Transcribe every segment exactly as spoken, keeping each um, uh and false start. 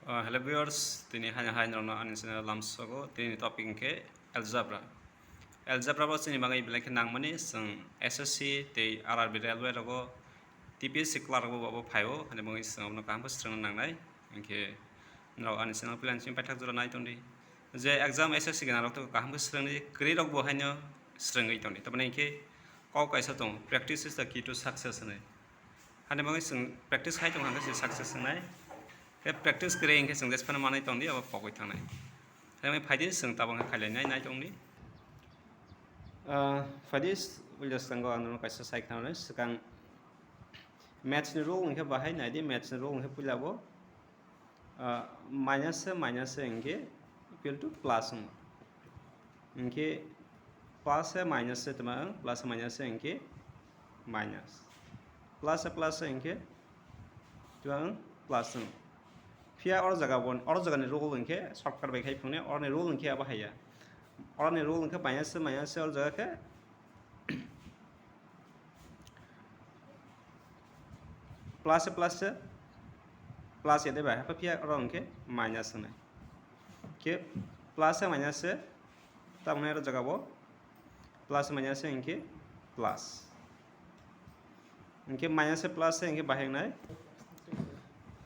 Uh, hello viewers, tini hai hai norokno ani channel lamsogo. Tini topic hinkhe algebra. Algebra bo chini bagwi belai khe nangmani, chwng S S C tei R R B railway rogo, T P S C clerk rogo bo phaio, hani bagwi chwng abono kaham khe swrwngna nangnai. Hinkhe norok ani channel philaini simi paithak jora nai tongdi. Je exam S S C gwnang rok to kaham khe swrwngdi, kwrwi rok bo haino swrwngwi tongdi. Tamani hinkhe kok kaisa tongo, "Practice is the key to success" hinwi. Hani bagwi chwng practice khai tong kha khe se success wngnai. Tei practice kwrwi hinkhe chwng jesphano manwi tongdi, abo pogwi thangnai. Hani bagwi phaidi chwng tabuk khe khailainai, nai tongdi. Ah, phaidi, ulja swkango ang nono kaisa sai khna rwnai. Swkang maths ni rule hinkhe bahai naidi, maths ni rule hinkhe puila bo, ah, minus se minus se hinkhe equal to plus wng. Hinkhe plus se minus se tma wng, plus se minus se hinkhe minus. Plus se plus se hinkhe tma wng, plus wng. Phiya oro jaga bo, oro jagani rule hinkhe shortcut bai khai phungnai, oroni rule hinkhe abo haiya. Oroni rule hinkhe minus se minus se oro jaga khe plus se plus se plus ya de bai, hapa phiya oro hinkhe minus wngnai. Khe plus se minus se tabuknai oro jaga bo plus se minus se hinkhe plus. Hinkhe minus se plus se hinkhe bahai wngnai.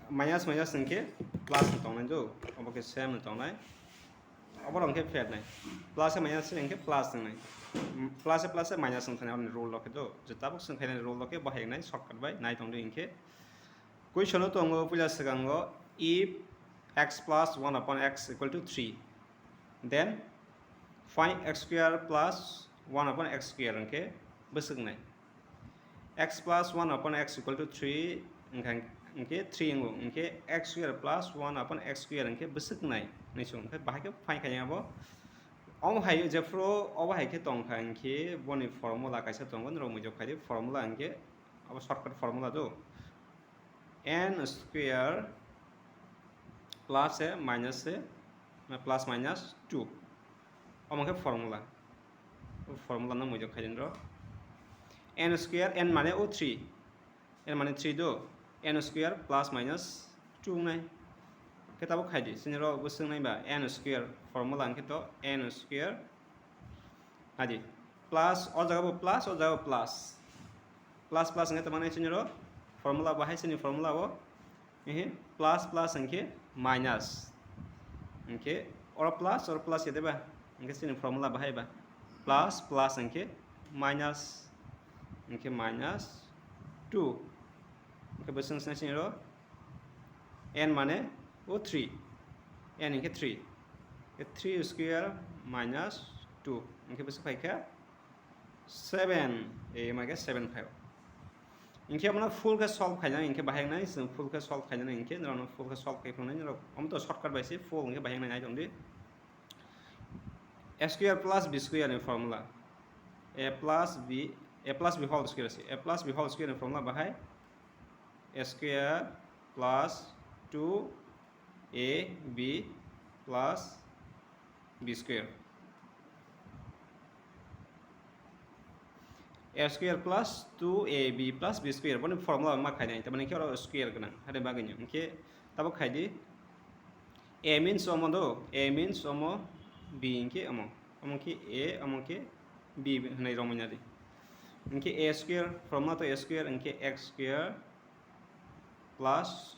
Minus minus hinkhe plus ni tongnai do, obo khe same ni tongnai. Oborok hinkhe pher nai. Plus se minus se hinkhe plus wngnai. Plus se plus se minus wng thani, aboni rule rok khe do. Je tabuk swng khainani rule rok khe bahai wngnai, shortcut bai nai tongdi hinkhe. Question o tongo puila swkango, if x plus one upon x equal to three, then find x square plus one upon x square hinkhe bwswk nai. X plus one upon x equal to three wngkha, hinkhe three wngo, hinkhe x square plus one upon x square hinkhe bwswk nai hinwi song, hinkhe bahai khe find khaina abo. Omo hai jephuru obo hai khe tong kha hinkhe boni formula kaisa tongo, norok muijok khaidi formula hinkhe abo shortcut formula do. N square plus a minus a plus minus two. Omo khe formula. O formula no muijok khaidi norok. N square, n mane o three. N mane three do. N square plus minus two wngnai. Khe tabuk khaidi. Chini rok bo swngnai ba n square formula hinkhe to n square Adi, plus, o jaga bo plus, o jaga bo plus. Plus, plus hinkhe tamo nai chini ro formula bo hai chini formula bo. Ehe, plus, plus hinkhe minus. Hinkhe oro plus, oro plus ya de ba? Hinkhe chini formula bahai ba. Plus, plus hinkhe minus. Hinkhe minus two. Hinkhe bo swng swng chini ro n mane o three. N hinkhe three. Three square minus two. Hinkhe bwswk phaikha seven. E, mai khe seven phai. Hinkhe abono full khe solve khainani hinkhe bahai wngnai, chwng full khe solve khainani hinkhe norokno full khe solve khai phunuknai norok. Omo to shortcut bai se, full hinkhe bahai wngnai, nai tongdi. A square plus b square ni formula. A plus b, a plus b whole square se. A plus b whole square ni formula bahai a square plus two a b plus b square. A square plus two a b plus b square boni formula ma khainai, tamani khe oro square gwnang, hade bagwi no. Hinkhe tabuk khaidi, a means omo do, a means omo, b hinkhe omo, omo khe a, omo khe b hwnwi romwi nadi. Hinkhe a square, formula to a square, hinkhe x square plus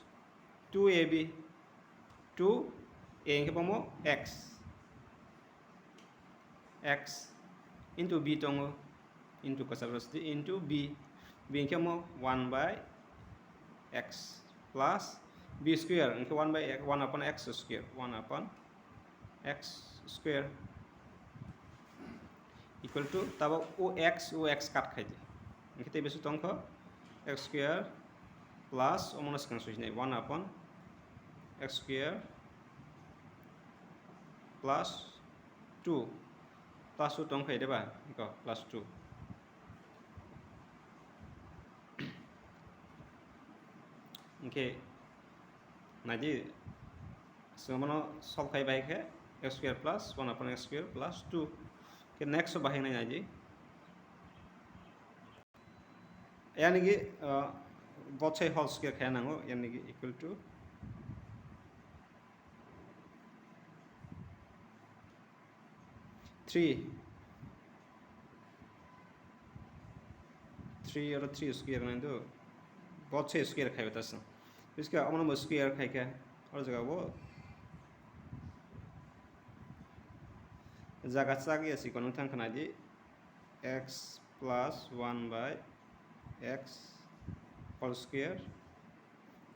two a b, two a hinkhe bomo x, x into b tongo, into kwcharo sidi, into b, b hinkhe mo one by x plus b square hinkhe one by x, one upon x square, one upon x square equal to, tabuk o x, o x cut khai di. Hinkhe tei bisu tongkho x square plus omono swkang soi sinai one upon x square plus two, plus two tong khai de ba, iko plus two. Hinkhe naidi, swngmano solve khai bai khe x square plus one upon x square plus two. Khe next o bahai nai naidi. Yanigi, uh, both side whole square khe nango, yanigi equal to three, three oro three square nai do. Both side square khai bata song. Biska omono bo square khai kha. Oro jaga bo jaga chak ya si kono thang khna di. X plus one by x whole square.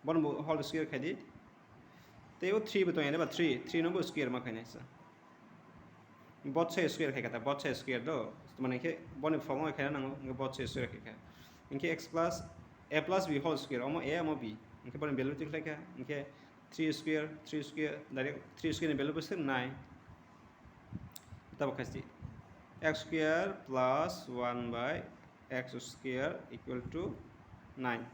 Bono bo whole square khai di. Tei o three bo tong ya ba three, three no bo square ma khainai sa. Both side square khai kha ta, both side square do. Mane khe boni form o khaina nango, hwnkhe both side square khai kha. Hwnkhe x plus a plus b whole square, omo a, omo b. Hwnkhe boni value tik lai kha, hwnkhe three square, three square, direct three square ni value bwswk nine. Tabuk khai si x square plus one by x square equal to nine.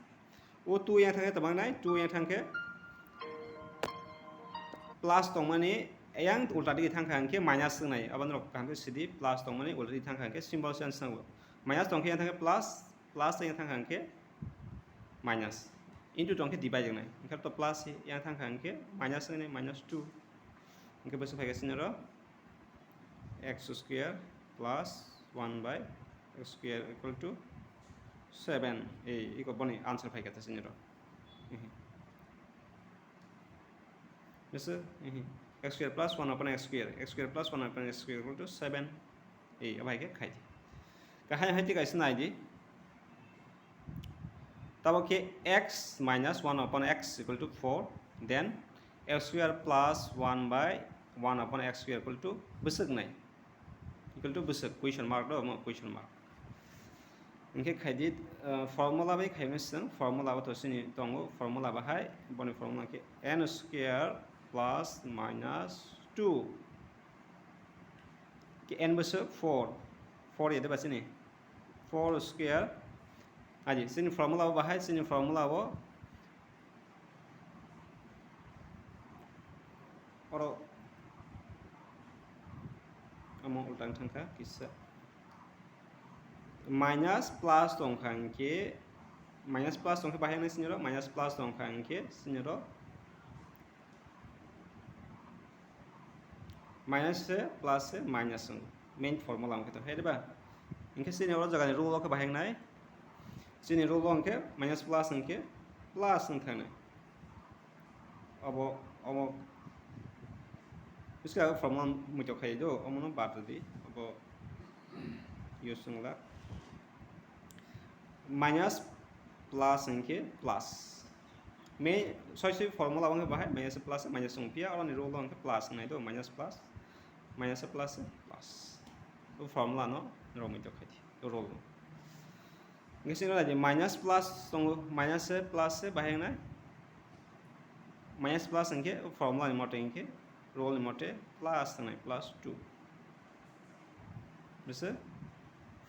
O two yang thangkhe tabang nai, two yang thangkhe plus tongmani yang ulta digi thangkha hwnkhe minus wngnai. Aboni rok kaham khe sidi plus tongmani ulta digi thangkha hwnkhe symbol change nango. Minus tongkhe yang thangkhe plus, plus yang thangkha hwnkhe minus. Into tongkhe divide wngnai. Hwnkhe to plus yang thangkha hwnkhe minus wngnai, minus two. Hwnkhe bwswk phaikha sini oro x square plus one by x square equal to seven. Ei, iko boni answer phaikha ta sini oro. Ehe. Bese, ehe. X square plus one upon x square, x square plus one upon x square equal to seven. Ei, abai khe khai di. Kahai hai ti kaisa nai di. Tabuk khe x minus one upon x equal to four, then x square plus one by one upon x square equal to bwswk nai. Equal to bwswk, question mark do, omo question mark. Hwnkhe khai di, uh, formula bai khai mani swng, formula bo to sini tongo, formula bahai, boni formula khe n square plus minus two. Khe n bwswk four, four ya de ba sini? Four square. Aji, sini formula bo bahai, sini formula bo oro omo ultang thangkha kisa. Minus plus tongkha hwnkhe, minus plus tongkhe bahai wngnai sini oro, minus plus tongkha hwnkhe sini oro minus se plus se minus wng, main formula wngkhe to, hai diba? Hwnkhe chini oro jagani rule o khe bahai wngnai, chini rule o hwnkhe minus plus hwnkhe plus wng thangnai. Obo, omo, bwskango formula muitok khai do, omono bad rwdi, obo use wngla. Minus plus hwnkhe plus. Main soi soi formula wngkhe bahai minus plus minus wngphiya, oroni rule o hwnkhe plus wngnai do, minus plus, minus plus, plus. O formula no norok muitok khai di, o rule no. Hwnkhe sini nai di minus plus tongo, minus se plus se bahai wngnai. Minus plus hwnkhe o formula ni mote hwnkhe, rule ni mote plus wngnai, plus two. Bese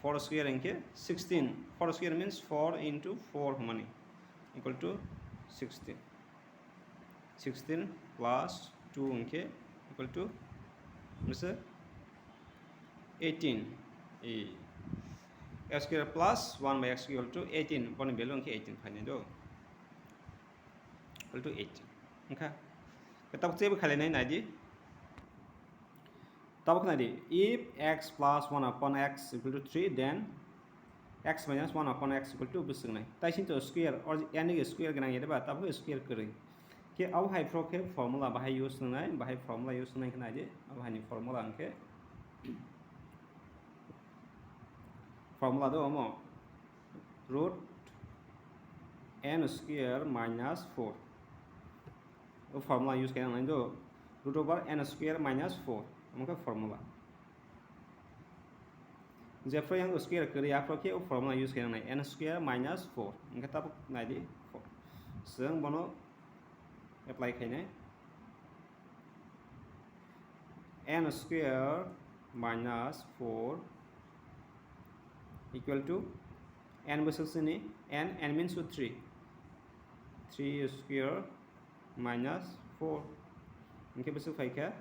four square hwnkhe sixteen. Four square means four into four hwnmani equal to sixteen. Sixteen plus two hwnkhe equal to bese eighteen. E, x square plus one by x equal to eighteen. Boni value hwnkhe eighteen phainai do. Equal to eighteen. Wngkha. Tabuk chebo khailai nai, nai di. Tabuk nai di, if x plus one upon x equal to three, then x minus one upon x equal to bwswk nai. Tai sini to square, or n ni square gwnang ya de ba, tabuk square kwrwi. Khe abo hai phro khe formula bahai use wngnai, bahai formula use wngnai khe nai di, abo hai ni formula hwnkhe formula do omo root n square minus four. O formula use khe nai do root over n square minus four. Omo khe formula. Jephru yang square kwrwi, aphro khe o formula use khe nai n square minus four. Hwnkhe tabuk nai di four. Chwng bono apply khainai. N square minus four equal to n bwswk sini n, n means three. Three square minus four. Hwnkhe bwswk phaikha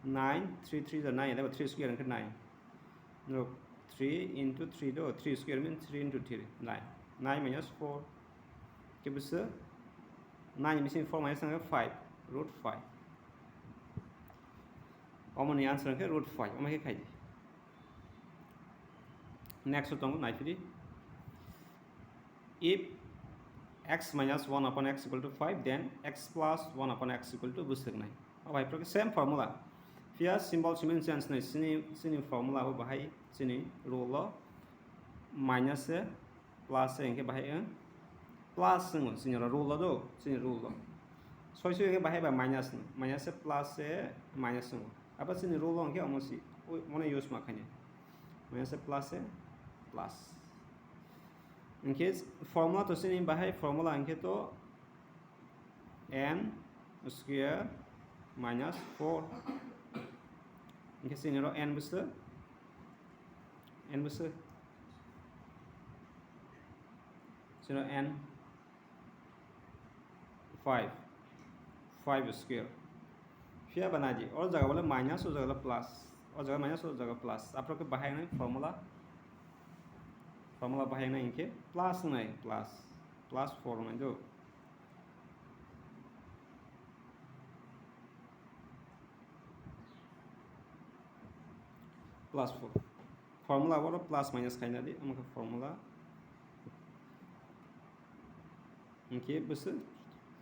nine, three three ja nine, eba three square hwnkhe nine. Norok three into three do, three square means three into three, nine. Nine minus four. Khe bwswk nine ni bising four minus nine five, root five. Omoni answer hwnkhe root five, omo khe khai di. Next o tongo, naiphiri. If x minus one upon x equal to five, then x plus one upon x equal to bwswk nai. O bai, same formula. Phiya symbol simi change nai, chini, chini formula o bahai, chini rule o minus se plus se hwnkhe bahai wng plus wngo, chini rule o do, chini rule o. Soi soi hwnkhe bahai ba minus no, minus se plus se minus wngo. Abo chini rule o hwnkhe omo si, ui, mone use ma khainai. Minus se plus se plus. Hwnkhe formula to chini bahai formula hwnkhe to n square minus four. Hwnkhe chini ro n bwswk, n bwswk, chini ro n five, five square. Phiya ba nai di, o jaga bole minus, o jaga bole plus, o jaga minus, o jaga plus. Aphuru khe bahai nai formula, formula bahai nai hwnkhe plus nai, plus, plus four nai do. Plus four. Formula oro plus minus khaina di, omo khe formula. Hwnkhe bwswk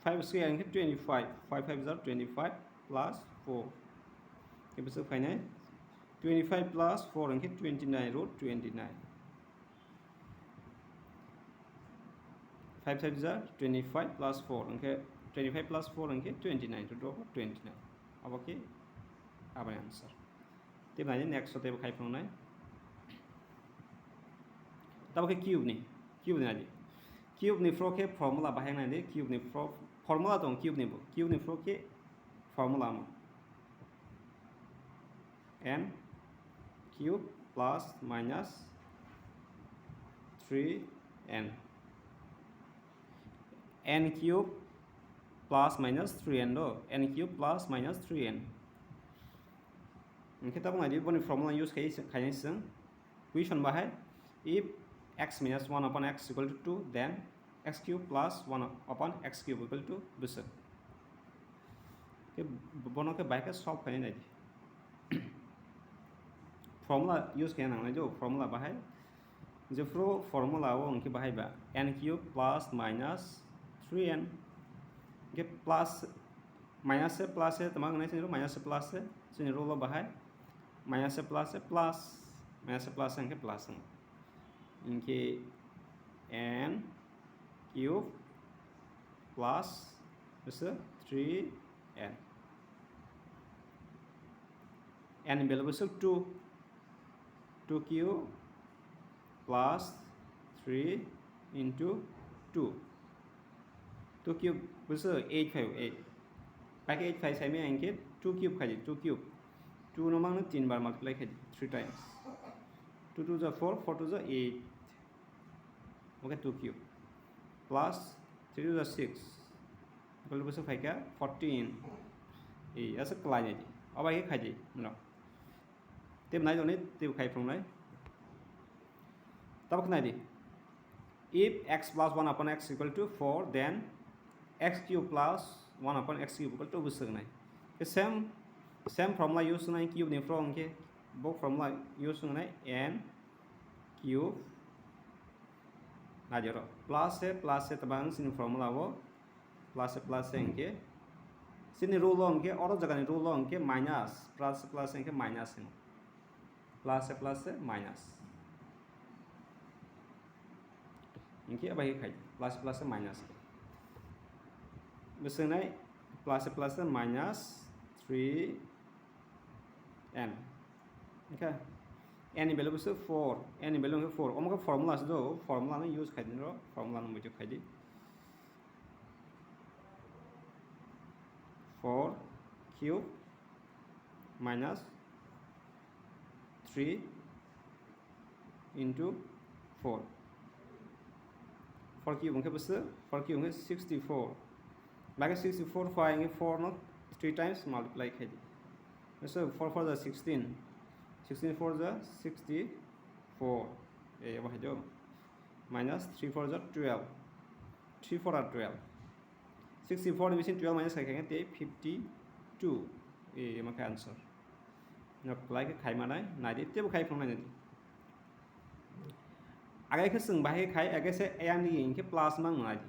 five square hwnkhe twenty-five, five five are twenty-five plus four. Hwnkhe bwswk phainai twenty-five plus four hwnkhe twenty-nine, root twenty-nine. Five five are twenty-five plus four, hwnkhe twenty-five plus four hwnkhe twenty-nine, to drop twenty-nine. Abo khe aboni answer. Tei nai next o tei khai phunuknai. Tabo khe cube ni, cube ni nai di. Cube ni phuru khe formula bahai nai di, cube ni phuru formula tong cube ni bo. Cube ni phuru khe formula mo. N cube plus minus three n. N cube plus minus three n do, n cube plus minus three n. Hwnkhe tabuk nai di, boni formula use khai, khainai chwng. Question bahai, if x minus one upon x equal to two, then x cube plus one upon x cube equal to bwswk. Khe bono khe bahai khe solve khainai nai di. Formula use khaina nangnai do, formula bahai. Jephru formula o hwnkhe bahai ba n cube plus minus three n. Hwnkhe plus, minus se plus se tama wngnai chini rule, minus se plus se chini rule o bahai. Minus se plus se plus, minus se plus se hwnkhe plus wngo. Hwnkhe n cube plus bwswk three n. N ni value bwswk two, two cube plus three into two. Two cube bwswk eight phai o, eight. Pai khe eight phai sai maya hwnkhe two cube khai di, two cube. Two no mangno tin bar multiply khai di, three times. Two two ja four, four two ja eight. Oke, two cube plus three two ja six. Equal to bwswk phai kha fourteen. Ei, asa kwlai nai di. Obo hai khe khai di, no. Tei nai doni, tei khai phunuknai. Tabuk nai di. If x plus one upon x equal to four, then x cube plus one upon x cube equal to bwswk nai. Khe same, same formula use nai cube ni phuru hwnkhe bo formula use nai n cube nai di oro. Plus se, plus se tabang sini formula o. Plus se plus se hwnkhe. Chini rule o hwnkhe, oro jagani rule o hwnkhe minus, plus se plus se hwnkhe minus hwno. Plus se plus se minus. Hwnkhe abo hai khai, plus se plus se minus. Bwswk nai plus se plus se minus three n. Hwnkhe n ni value bwswk four, n ni value hwnkhe four. Omo khe formula se do, formula no use khai di nw, formula no muitu khai di. Four cube minus three into four. Four cube hwnkhe bwswk, four cube hwnkhe sixty-four. Bai khe sixty-four phai hwnkhe four no three times multiply khai di. So four four ja sixteen, sixteen four ja sixty-four. Ei, abo hai do. Minus three four ja twelve. Three four are twelve. Sixty-four ni bising twelve minus khai khe tei fifty-two. Ei, amo khe answer. Nok kwlai khe khai manai, nai di, teibo khai phunuk nai di. Agai khe chwng bahai khai, agai se ayang ni hinkhe plus mang nai di.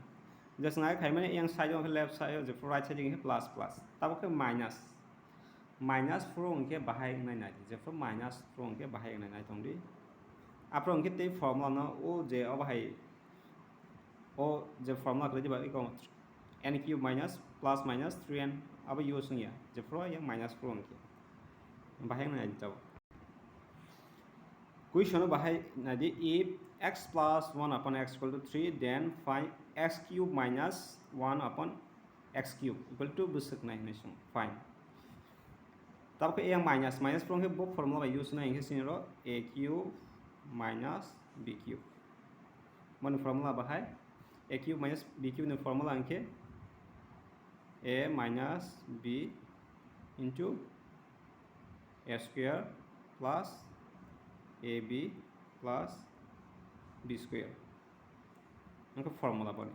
Je chwng agai khai mani ayang side o khe left side o, je right side o hinkhe plus plus. Tabuk khe minus. Minus four hinkhe bahai wngnai nai di. Je four minus four hinkhe bahai wngnai nai tong di. Aphuru hinkhe tei formula no o je o bahai, o je formula kwrwi diba, iko n cube minus plus minus three n abo use wngya, jephuru yang minus four wngkhe. Bahai wngna naidi tabuk. Question o bahai naidi, if x plus one upon x equal to three, then find x cube minus one upon x cube equal to bwswk nai hinwi song, find. Tabuk khe yang minus, minus four wngkhe bo formula bai use wngna hinkhe sini ro a cube minus b cube. Mani formula bahai a cube minus b cube ni formula hinkhe a minus b into a square plus ab plus b square. Hinkhe formula boni.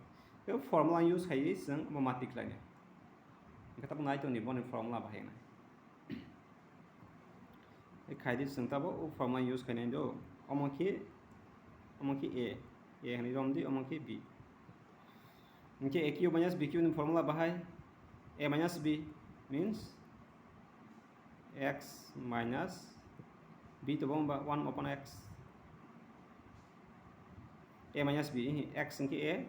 Tei formula use khaiwi chwng bo ma tiklainai. Hinkhe tabuk nai tongdi boni formula bahai nai. Khai di chwng tabuk o formula use khainai do. Omo khe, omo khe a, a hinwi rom di, omo khe b. Hinkhe a cube minus b cube ni formula bahai a minus b means x minus b to bo ba one upon x. A minus b, x hinkhe a,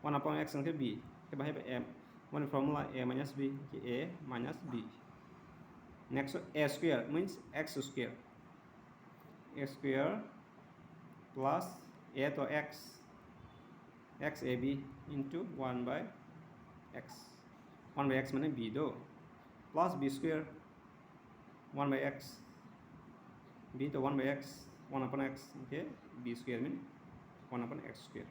one upon x hinkhe b, khe bahai ba m. Mani formula a minus b hinkhe a minus b. Next a square means x square. A square plus a to x, x a b into one by x. One by x mane b do. Plus b square, one by x, b to one by x, one upon x, okay, b square mean one upon x square.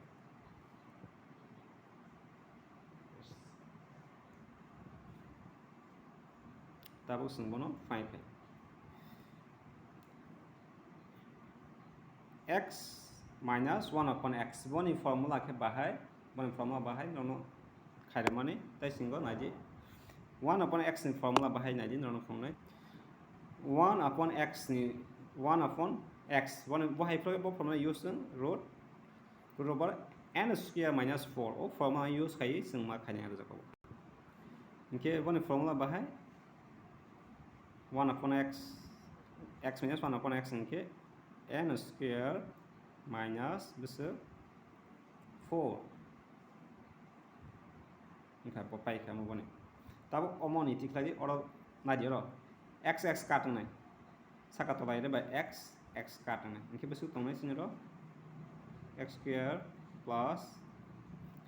Tabuk chwng bono find khe x minus one upon x, boni formula khe bahai, boni formula bahai nono khairokmani, tei singo naidi one upon x ni formula bahai naidi nono phunuknai. One upon x ni, one upon x, boni, bo hai phano bo formula use wng root, root over n square minus four, o formula use khaiwi chwng ma khainai ang rwjak o. Hinkhe boni formula bahai one upon x, x minus one upon x hinkhe n square minus bwswk four. Wngkha bo paikha omo boni. Tabuk omo ni tikhlai di, oro nai di oro. X x cut wngnai. Saka tola ere bai x, x cut wngnai. Hinkhe bwswk tongnai sini oro x square plus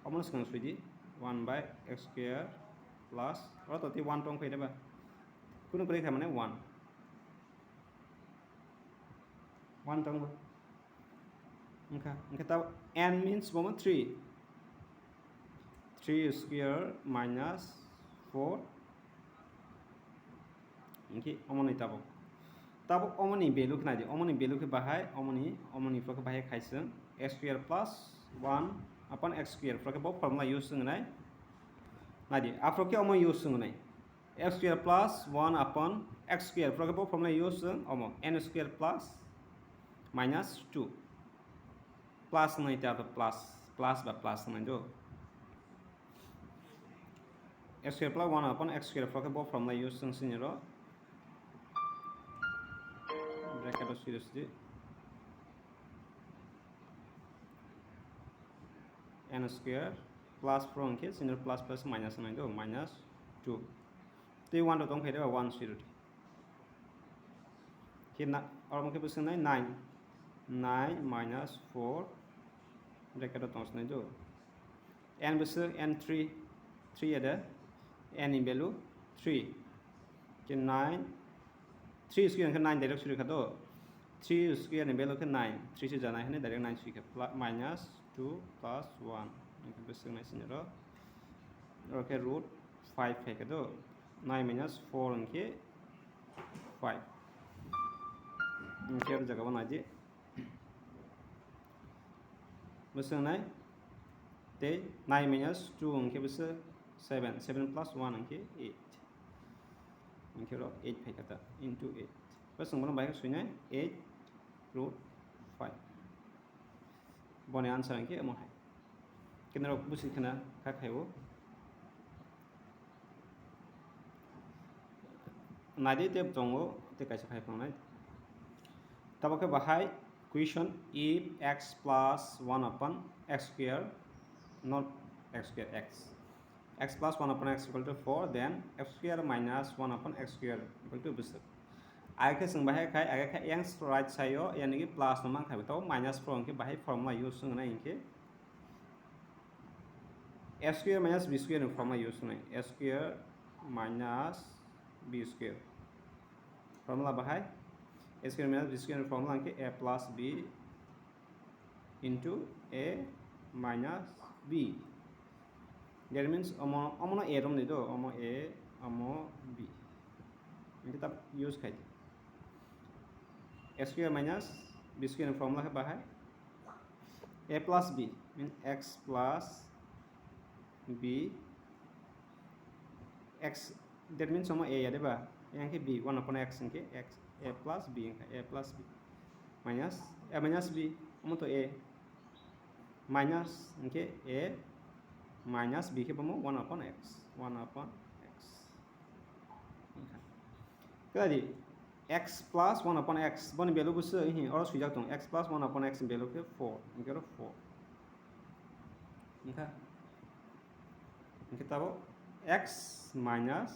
omo no swkang sui di one by x square plus oro to tei one tong phai ere ba. Kunu kwrwi kha mane one. One tongo. Wngkha, wngkha tabuk n means bomo three. Three square minus four. Wngkhe omo ni tabuk. Tabuk omo ni value khe nai di. Omo ni value khe bahai, omo ni, omo ni phoro khe bahai khai chwng x square plus one upon x square phoro khe bo formula use wngnai. Nai di, aphoro khe omo use wngnai. X square plus one upon x square. Phoro khe bo formula use wng omo n square plus minus two. Plus wngnai ta to plus, plus ba plus wngnai do. X square plus one upon x square. Phoro khe bo formula use wng sini ro. Bracket o serious di. N square plus four wngkhe sini plus plus minus wngnai do, minus two. Tei one to tong khe one siro di. Khe na, oro khe bwswk nai nine. Nine minus four bracket o tong sinai do. N bwswk n three, three ede, n ni value three. Khe nine, three square khe nine direct suri kha do. Three square ni value khe nine, three se janai hwnwi direct nine sui kha, pla-, minus two plus one. Hwnkhe bwswk nai sini oro. Oro khe root five khai kha do. Nine minus four hwnkhe five. Hwnkhe oro jaga o nai di. Bwswk nai tei nine minus two hwnkhe bwswk seven, seven plus one hwnkhe eight. Hwnkhe oro eight phai kha ta, into eight. Bwswng bono bai khe swinai eight root five. Boni answer hwnkhe omo hai. Kinarok busi khna kha khaibo. Naidi tei tongo tei kaisa khai phangnai. Tabuk khe bahai question, if x plus one upon x square, not x square, x, x plus one upon x equal to four, then x square minus one upon x square equal to bwswk. Age khe chwng bahai khai, age khe yang right side o, yani ki plus no man khai, tabuk minus four hwnkhe bahai formula use wngnai hwnkhe x square minus b square ni formula use wngnai, x square minus b square. Formula bahai x square minus b square ni formula hwnkhe a plus b into a minus b. That means omo, omono a romni do, omo a, omo b. Hwnkhe ta use khai di. A square minus b square ni formula khe bahai a plus b, mean x plus b, x, that means omo a ya de ba, yang khe b, one upon x hwnkhe x, a plus b hwnkhe a plus b minus a minus b, omo to a minus hwnkhe a minus b khe bomo one upon x, one upon x. Khlai di, x plus one upon x boni value bwswk hi oro swijak tong, x plus one upon x ni value khe four, hwnkhe oro four. Wngkha. Hwnkhe tabuk x minus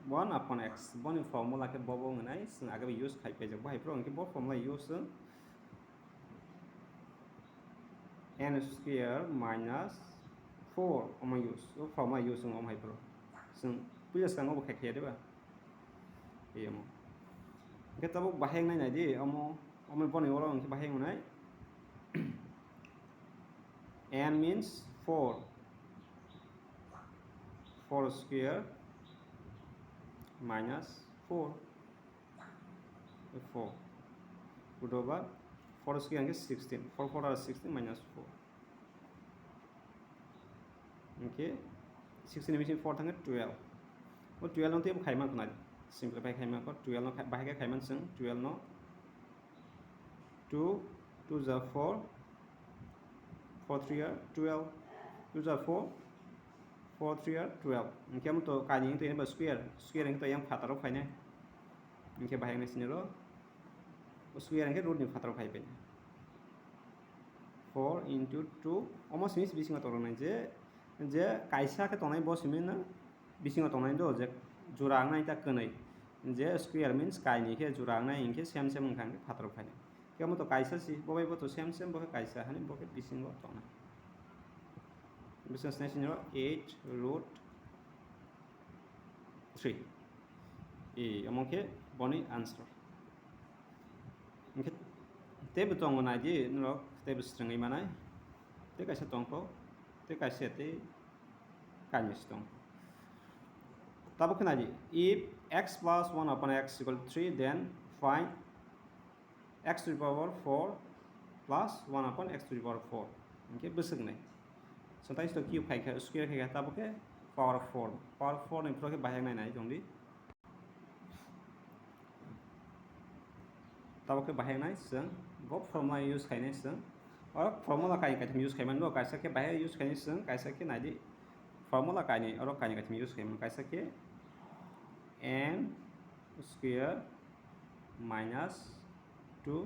one upon x boni formula khe bobo wngnai, chwng age bai use khai paijak, bo hai phuru hwnkhe bo formula use wng n square minus four omo use, o formula use wng omo hai phuru. Chwng puila swkango bo khai khaiya de ba? Ei omo. Hwnkhe tabuk bahai wngnai nai di, omo, omo boni oro hwnkhe bahai wngnai. N means four, four square minus four, four. Root over four square hwnkhe sixteen, four four are sixteen minus four. Hwnkhe sixteen ni bising four thangkhe twelve. O twelve no tei bo khaima khna, simplify khaima kho, twelve no khai-, bahai khe khaimani chwng, twelve no two, two ja four, four three are twelve, two ja four, four three are twelve. Hwnkhe omo to kainwi wngtwi ba square, square hwnkhe to yang phataro phainai. Hwnkhe bahai wngnai sini ro, o square hwnkhe root ni phataro phai bai. Four into two, omo simi bisingo tongnai je, je kaisa khe tongnai bo simi no bisingo tongnai do, je jura wngnai ta kwnwi, je square means kainwi khe jura wngnai hwnkhe same same wngkha hwnkhe phataro phainai. Khe omo to kaisa si, bo bai bo to same same, bo khe kaisa hani bo khe bisingo tongnai. Bising sinai sini ro eight root three. E, omo khe boni answer. Hwnkhe teibo tongo nai di, norok teibo swrwngwi manai. Tei kaisa tongkho, tei kaisa tei kainwi se tong. Tabuk khe nai di, if x plus one upon x equal to three, then find x to the power four plus one upon x to the power four. Hwnkhe bwswk nai. Sometimes to cube khai kha, square khai kha, tabuk khe power four. Power four ni phuru khe bahai wngnai nai tong di. Tabuk khe bahai wngnai chwng, bo formula use khainai chwng. Oro formula kainwi kaitham use khaimani bo, kaisa khe bahai use khainai chwng, kaisa khe nai di formula kainwi, oro kainwi kaitham use khaimani, kaisa khe n square minus two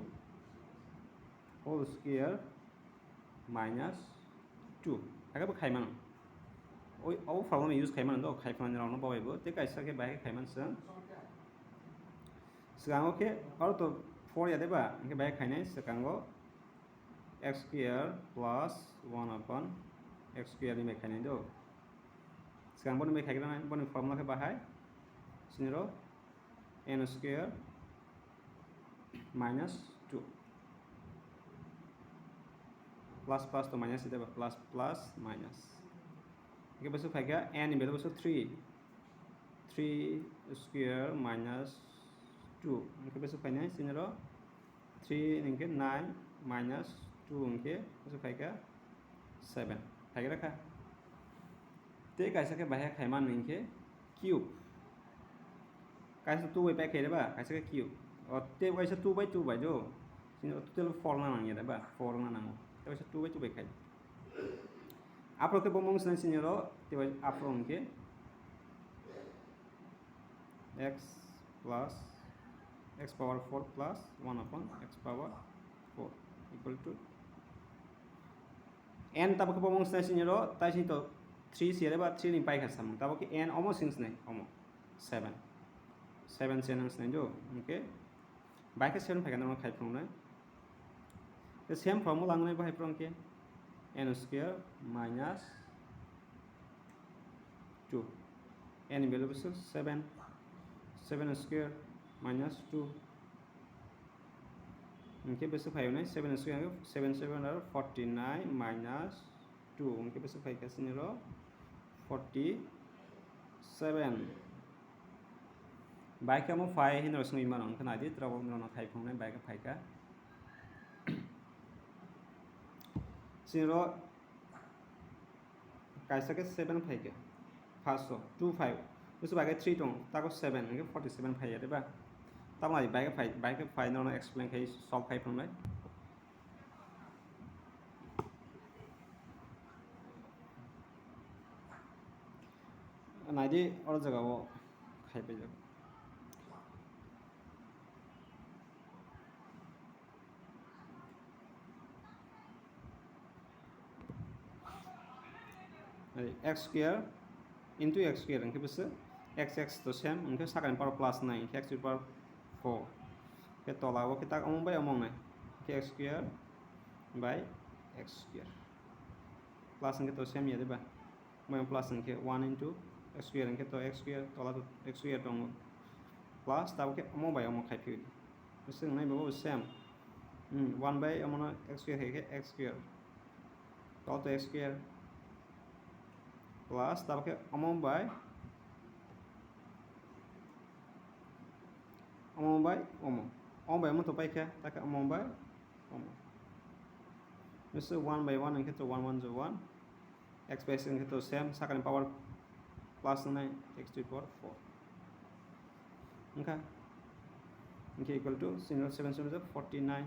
whole square minus two. Hakhe bo khaimano. Oi, o formula use khaimano do, khai phanani rokno babai bo. Tei kaisa khe bahai khe khaiman chwng. Swkango khe oro to four ya de ba, hwnkhe bahai khainai swkango x square plus one upon x square ni bai khainai do. Swkang boni bai khaigra nai, boni formula khe bahai. Sini ro n square minus two. Plus plus to minus ite ba, plus plus minus. Hwnkhe bwswk phaikha n ni value bwswk three. Three square minus two. Hwnkhe bwswk phainai sini ro three hwnkhe nine minus two hwnkhe bwswk phaikha seven. Phaigra kha. Tei kaisa khe bahai khaimani hwnkhe cube. Kaisa two bai pai khaire ba, kaisa khe cube. Tei waisa two by two bai do. Sini total four na nang ya ba, four na nango. Tei waisa two by two bai khai. Apro ke bomong sini sini ro, tei waisa apro ke x plus x power four plus one upon x power four equal to n. Tabok ke bomong sini sini ro, tai sini to three sini ba three ni pai kha samung. Tabok ke n omo sing sini omo seven. Seven sini nang sini do. Okay. Bai khe seven phai kha norok khai phunuknai. The same formula ang nai bahai phunuk khe n square minus two. N ni value bwswk seven. Seven square minus two. Hwnkhe bwswk phai nai seven square, seven seven are forty nine minus two, hwnkhe bwswk phai kha sini ro forty seven. Bai khe omo phai hino swngwi mano, hwnkhe nai di, tabok norok no khai phunuknai bai khe phai kha. Sini ro kaisa khe seven phai kha, first o two five, bwswk bai khe three tong, tago seven, hwnkhe forty seven phai ya de ba? Tamo nai bai khe phai, bai khe phai norok no explain khai solve khai phunuknai. Naidi oro jaga o khai paijak. X square into x square hwnkhe bwswk x, x to same, hwnkhe sakani power plus nine, hwnkhe x to the power four. Hwnkhe tola o khe tak omo bai omo wngnai, hwnkhe x square by x square. Plus hwnkhe to same ya de ba? Omo plus hwnkhe one into x square, hwnkhe to x square, tola to x square tongo. Plus tabok khe omo bai omo khai phiyodi. Bwswk wngnai bo same. Hmm, one by omono x square hai khe x square. Tola to x square. Plus tabok khe omo bai omo bai omo. Omo bai omo to pai khe, ta khe omo bai omo. Bwswk one by one hwnkhe to one one jo one. X by x hwnkhe to same, sakani power plus wngnai, x to the power four. Wngkha? Hwnkhe equal to sini seven seven forty nine.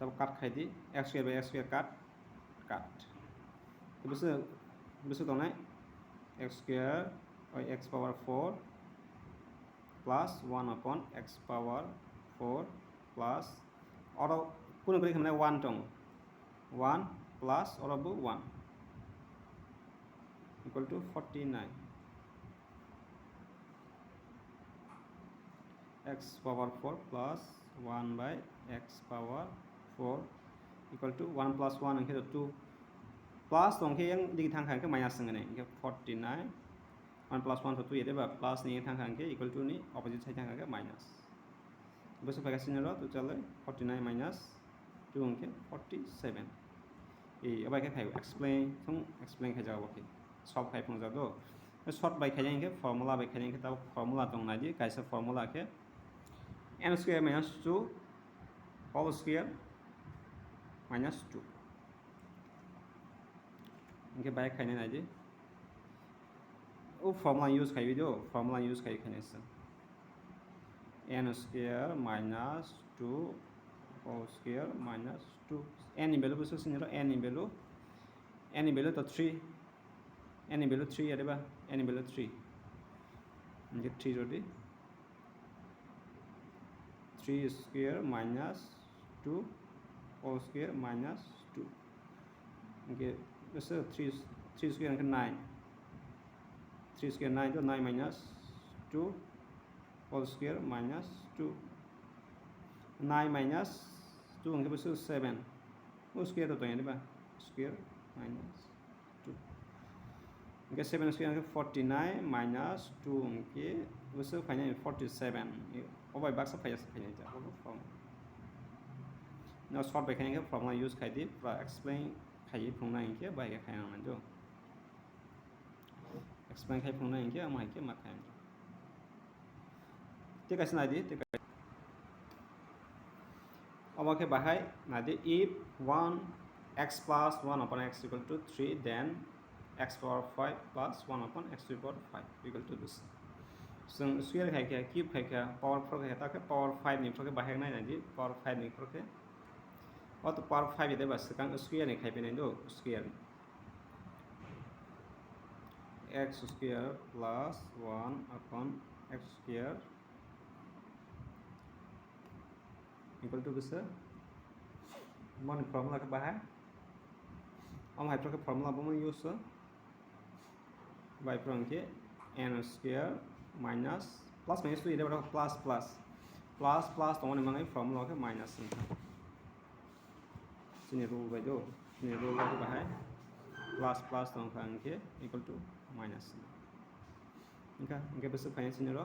Tabok cut khai di, x square by x square cut, cut. Bwswk, bwswk tongnai x square by x power four plus one upon x power four plus oro kuno kwrwi khe mane one tongo, one plus oro bo one equal to forty nine. X power four plus one by x power four equal to one plus one hwnkhe to two, plus tong khe yang digi thang kha hwnkhe minus wngkha hwnkhe forty nine. One plus one to two ya de ba, plus ni thang kha hwnkhe equal to ni opposite side thang kha hwnkhe minus. Bwswk phaikha sini ro to chalai forty nine minus two hwnkhe forty seven. E obai khe khai explain thung, explain khai jaga bo khe solve khai phung jago. Short bai khai hwnkhe formula bai khai hwnkhe tabok formula tong nai di, kaisa formula khe n square minus two whole square minus two. Hwnkhe bai khainai nai di. O formula use khaiwi do, formula use khaiwi khainai se. N square minus two whole square minus two. N ni value bwswk sini ro, n ni value, n ni value to three. N ni value three ya de ba? N ni value three. Hwnkhe three rw di. Three square minus two whole square minus two. Hwnkhe bwswk three, three square hwnkhe nine. Three square nine to nine minus two whole square minus two. Nine minus two hwnkhe bwswk seven. O square to tongya de ba? Square minus two. Hwnkhe seven square hwnkhe forty nine minus two hwnkhe bwswk phainai forty seven. O bai baksa phaiya se phainai ta. Obo form. No short bai khainai khe formula use khai di, pura explain khaiwi phunuknai hwnkhe bai khe khaina nangmani do. Explain khai phunuknai hwnkhe omo hai khe ma khai. Tei kaisa nai di, tei kaisa. Omo khe bahai nai di, if one x plus one upon x equal to three, then x power five plus one upon x to the power five equal to this. Chwng square khai khe, cube khai khe, power four khai khe, ta khe power five ni phoro khe bahai nai nai di, power five ni phoro khe. O to power five de ba swkang square ni khai phinai do, square. X square plus one upon x square equal to bwswk? Moni formula khe bahai. Omo hai phoro khe formula bo use. Bai phoro hwnkhe n square minus plus minus twi de plus plus. Plus plus tongmani mangai formula khe minus wngkha. Chini rule bai do, chini rule bai bahai plus plus tongkha hwnkhe equal to minus. Wngkha, hwnkhe bwswk phaina chini ro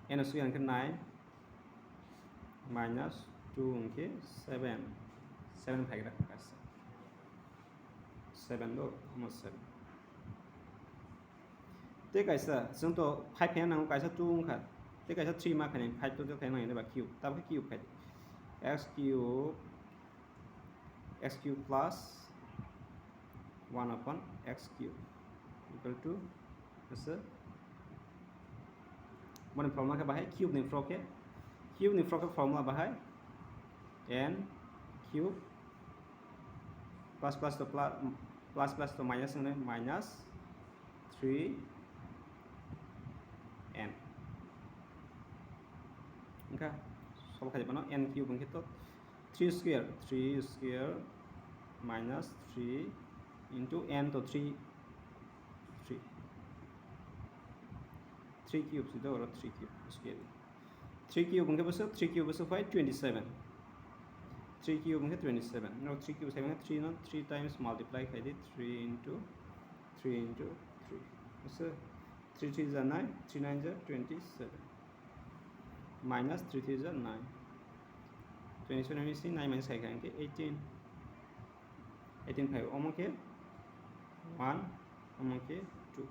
n square hwnkhe nine minus two hwnkhe seven, seven phaigra kaisa. Seven do, omo seven. Tei kaisa, chwng to five khaina nango, kaisa two wngkha. Tei kaisa three ma khainai, five to khaina nango ba cube. Tabukhe cube khai. X cube, x cube plus one upon x cube equal to, asa, mani formula khe bahai cube ni phoro khe, cube ni phoro khe formula bahai n cube plus plus to plus, plus plus to minus wngkha, minus three n. Wngkha, solve khai phano n cube wngkhe to three square, three square minus three into n to three, three, three cube si do oro three cube square. Three cube hwnkhe bwswk, three cube bwswk phai twenty seven. Three cube hwnkhe twenty seven. No, three cube seven, three no three times multiply khai di, three into three into three. Bwswk three three ja nine, three nine ja twenty seven. Minus three three ja nine. Twenty seven ni simi nine minus khai kha hwnkhe eighteen. Eighteen phai omo khe one, omo khe two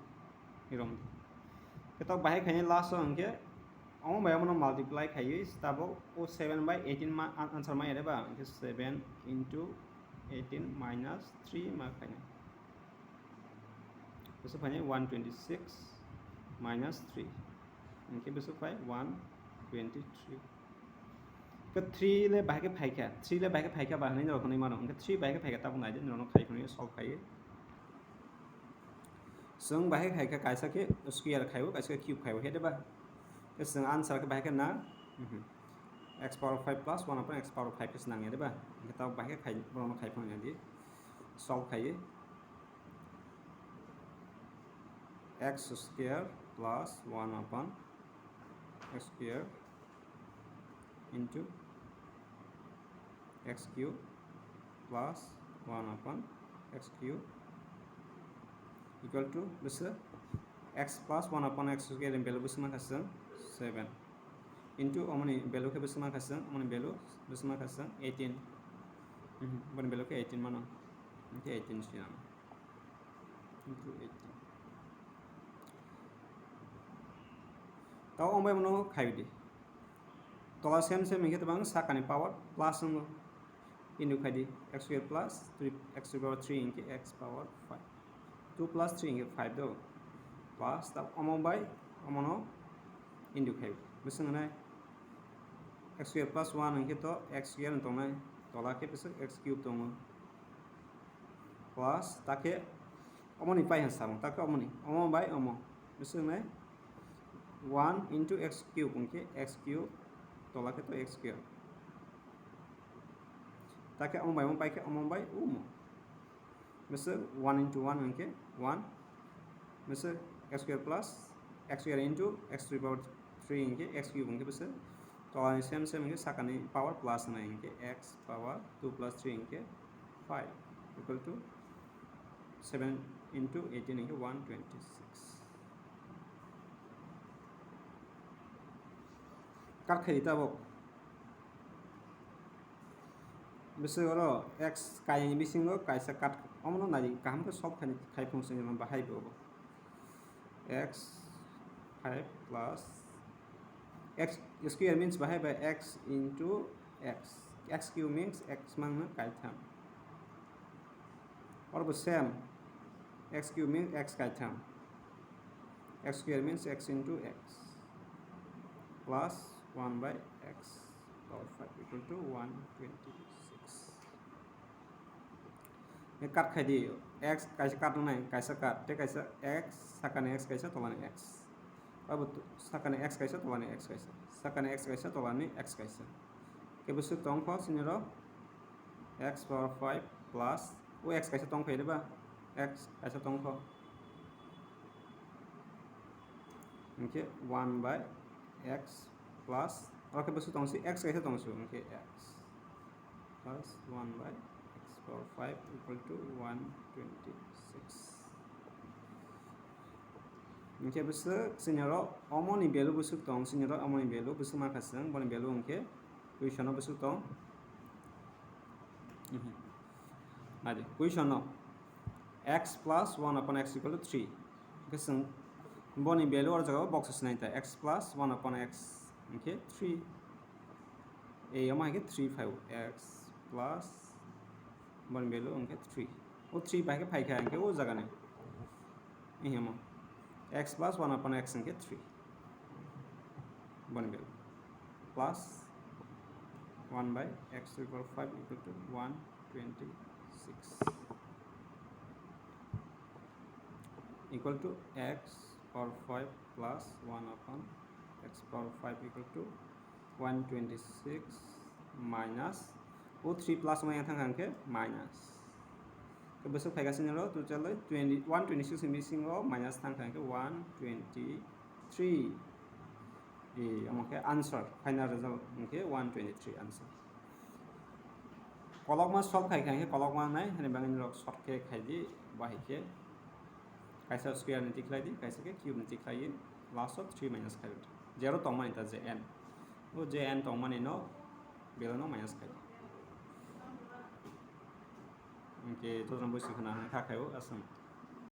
ni rom di. Khe tok bahai khaini last o hwnkhe omo bai omo no multiply khaiwi tabuk o seven by eighteen ma an-, answer ma ere ba hwnkhe seven into eighteen minus three ma khainai. Bwswk phainai one twenty six minus three. Hwnkhe bwswk phai one twenty three. Khe three le bahai khe phaikha, three le bahai khe phaikha ba hwnwi norok hwnwi mano. Hwnkhe three bahai khe phaikha tabuk naidi norokno khai phunwi solve khaiwi. Chwng bahai khaikha kaisa khe square khaiwi, kaisa khe cube khaiwi, he de ba? Khe chwng answer khe bahai khe na, mhm, x power five plus one upon x power five khe se nangya de ba? Hwnkhe tabuk bahai khe khai, borokno khai phunwi naidi. Solve khaiwi. X square plus one upon x square into x cube plus one upon x cube equal to bwswk x plus one upon x square ni value bwswk mankha chwng seven into omoni value khe bwswk mankha chwng, omoni value bwswk mankha chwng eighteen. Mhm, boni value khe eighteen mano. Hwnkhe eighteen siyam. Into eighteen. Tao ang bai mano khai di. Tola same same hwnkhe tabang sakani power plus wngo. Into khai di x square plus three x to the power three hwnkhe x power five. Two plus three hwnkhe five do. Plus ta omo bai omono into khai. Bwswk wngnai x square plus one hwnkhe to x square wng tongnai. Tola khe bwswk x cube tongo. Plus ta khe omoni pai han samung, ta khe omoni, omo bai omo. Bwswk wngnai one into x cube hwnkhe x cube tola khe to x square. Ta khe omo bai omo pai khe omo bai omo. Bwswk one into one hwnkhe one. Bwswk x square plus x square into x to the power three hwnkhe x cube hwnkhe bwswk. Tolani same same hwnkhe sakani power plus wngnai hwnkhe x power two plus three hwnkhe five equal to seven into eighteen hwnkhe one twenty six. Kat khai di tabuk. Bwswk oro x kaini bisingo kaisa kat, omono nai di, kaham khe solve khai, khai phung se bahai bo. X five plus x square means bahai bai x into x, x cube means x mangno kaitham. Oro bo same, x cube means x kaitham. X square means x into x plus one by x power five equal to one twenty-six. Ye cut khai di, x kaisa cut wngnai, kaisa cut, tei kaisa x, sakani x kaisa, tolani x. Abo to-, sakani x kaisa, tolani x kaisa. Sakani x kaisa, tolani x kaisa. Khe bwswk tong kho chini rok? X power five plus, o x kaisa tong phai riba, x kaisa tong kho. Hwnkhe one by x plus, oro khe bwswk tong si, x kaisa tong si, hwnkhe x plus one by x power five equal to one twenty-six. Hwnkhe bwswk chini rok omoni value bwswk tong, chini rok omoni value bwswk mankha chwng, boni value hwnkhe question o bwswk tong. Mhm. Naidi, question o x plus one upon x equal to three. Hwnkhe chwng boni value o jaga o box o sinai ta, x plus one upon x hwnkhe three. A omo hwnkhe three phai o, x plus boni value hwnkhe three. O three bai khe phai kha hwnkhe o jaga ni. Ehimo x plus one upon x hwnkhe three. Boni value plus one by x to the power five equal to one twenty-six equal to x power five plus one upon x power five equal to one twenty-six minus o three plus mai thang kha hwnkhe minus. Khe bwswk phaikha chini rok total twenty, one twenty-six ni bisingo minus thang kha hwnkhe one twenty-three. E, omo khe answer, final result hwnkhe one twenty-three answer. Kolokma solve khai kha hwnkhe kolokma nai, hani bagwi norok short khe khai di, bahai khe. Kaisa square ni tikhlai di, kaisa khe cube ni tikhlai di, last o three minus khai di. Zero tongmani ta J N. O J N tongmani no, value no minus khai di. Hwnkhe jotono buisi khna hwnwi kha khai o aswng.